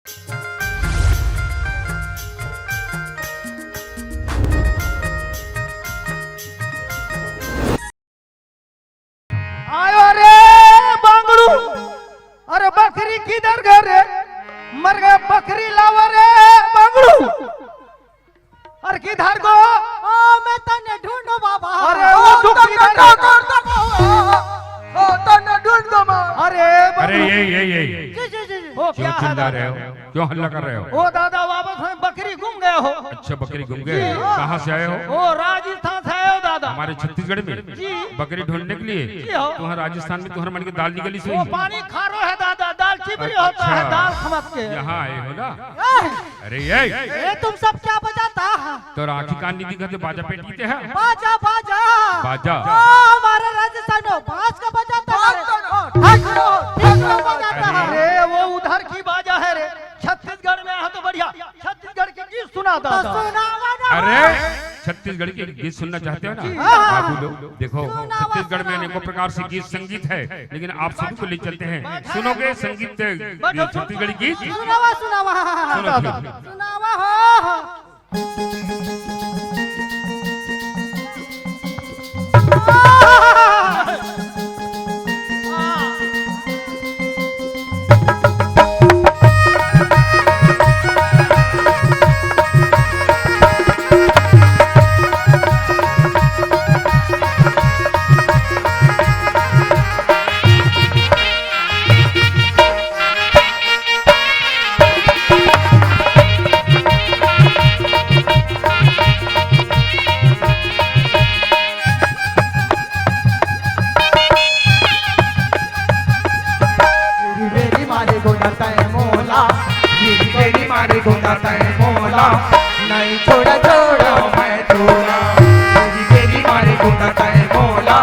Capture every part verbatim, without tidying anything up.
आयो रे बांगड़ू, अरे बकरी किधर गए रे? मर गए बकरी लावा रे बांगड़ू। अरे किधर गो? ओ मैं तन्ने ढूंढो बाबा। अरे ओ वो दुख तन्ने किधर ढूंढो बाबा। ओ तन्ने ढूंढो बाबा। अरे अरे बांगड़ू। ये ये ये ये। जी, जी, जी, जी। ओ क्यों क्या चिल्ला हाल रहे है? हो? क्यों हल्ला कर रहे हो? ओ दादा, वापस में बकरी गुम गए हो। अच्छा, बकरी गुम गए? जी। कहाँ से आए हो? ओ राजस्थान से आए हो दादा। हमारे छत्तीसगढ़ में जी। बकरी ढूंढने के लिए जी हो। तुम्हारा राजस्थान में तुम्हारे मन की दाल निकली सही वो है। पानी खारो है दादा, दाल चिपरी होता है, अच्छा। दाल खमक के। यहाँ आए हो ना? ए! अरे ये ए, तुम सब क्या बजाता है? तो राखी कान नहीं दिखा थे, बाजा पेट कीते हैं। बाजा, बाजा। बाजा। ओ, हमारे राजस्थान में बांस का बजाता है। बांस का। ओ, ढाक लो, ढाक लो बजाता है। अरे, वो उधर की बाजा है रे। छत्तीसगढ़ में आया तो बढ़िया। छत्तीसगढ़ के गीत सुना तो दादा। सुनावा ना। अरे, छत्तीसगढ़ के गीत सुनना चाहते हो ना? जी। हाँ। बाबू लोग, देखो, सुनावा, छत्तीसगढ़ में सुनावा। अनेकों प्रकार से गीत संगीत है, लेकिन आप सभी को ले चलते हैं। सुनोगे संगीत, बैठो, छत्तीसगढ़ी गीत? सुनावा, सुनावा। सुनो, सुनो। सुनावा हो। मेरी मारे गोंदा तय मोला, मेरी मेरी मारे गोंदा तय मोला, नहीं छोड़ा छोड़ा मैं तोला। मेरी मेरी मारे गोंदा तय मोला,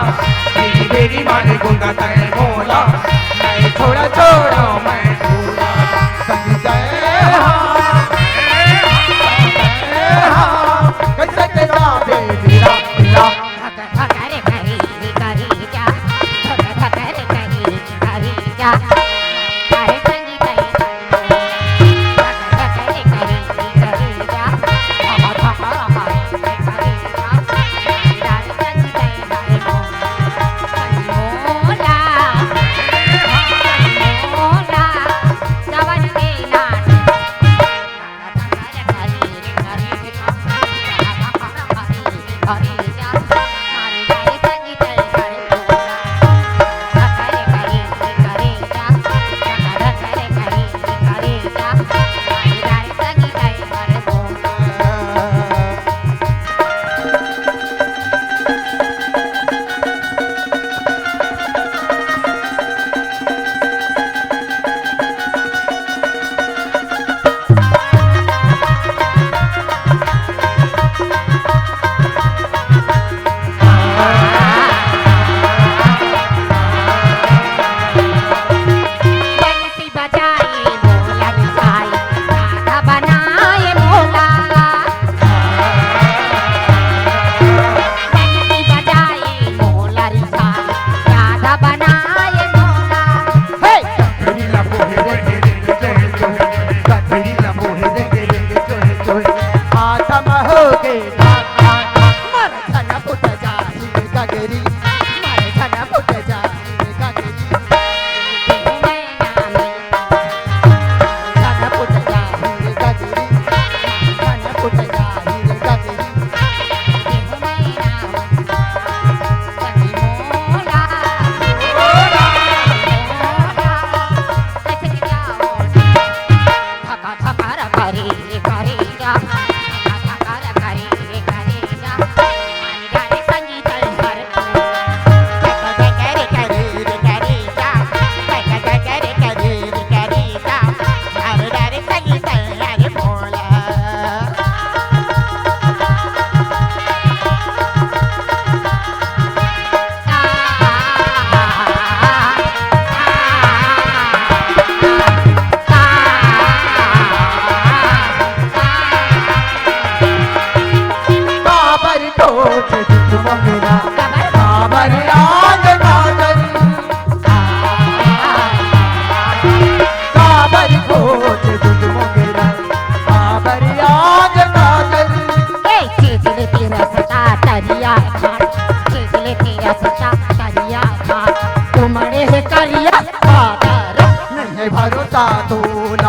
मेरी मेरी मारे गोंदा तय मोला, नहीं छोड़ा छोड़ा मैं तोला। संग जय हाँ, जय हाँ, कैसे तेरा बेबीरा, बीरा।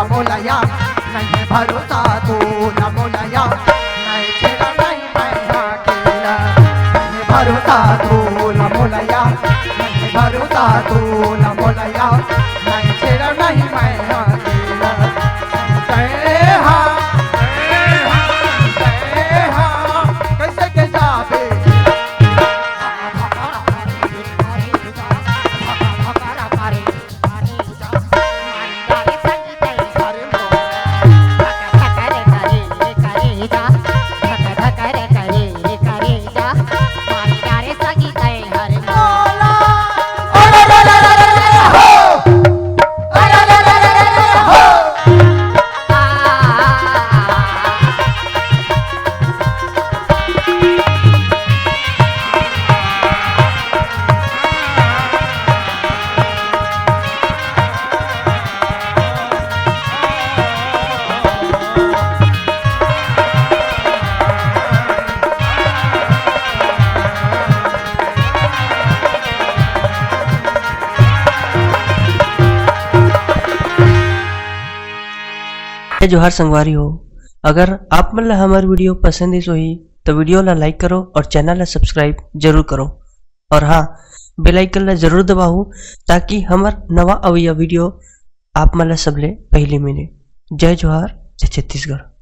मोलया, नहीं भरोसा तू न मोलया, नहीं छेड़ा नहीं मैं अकेला। नहीं भरोसा तू न मोलया, नहीं भरोसा तू न मोलया, नहीं छेड़ा नहीं मैं अकेला। जय हा, जय हा, कैसे के जाबे? जय जोहार संगवारी हो, अगर आप मन ला हमर video पसंद आइस होही, तो video ला like करो और channel ला subscribe जरूर करो। और हाँ, bell icon ला जरूर दबाओ, ताकि हमर नवा अवइया video आप मन ला सबले पहली मिले। जय जोहार, जय छत्तीसगढ़।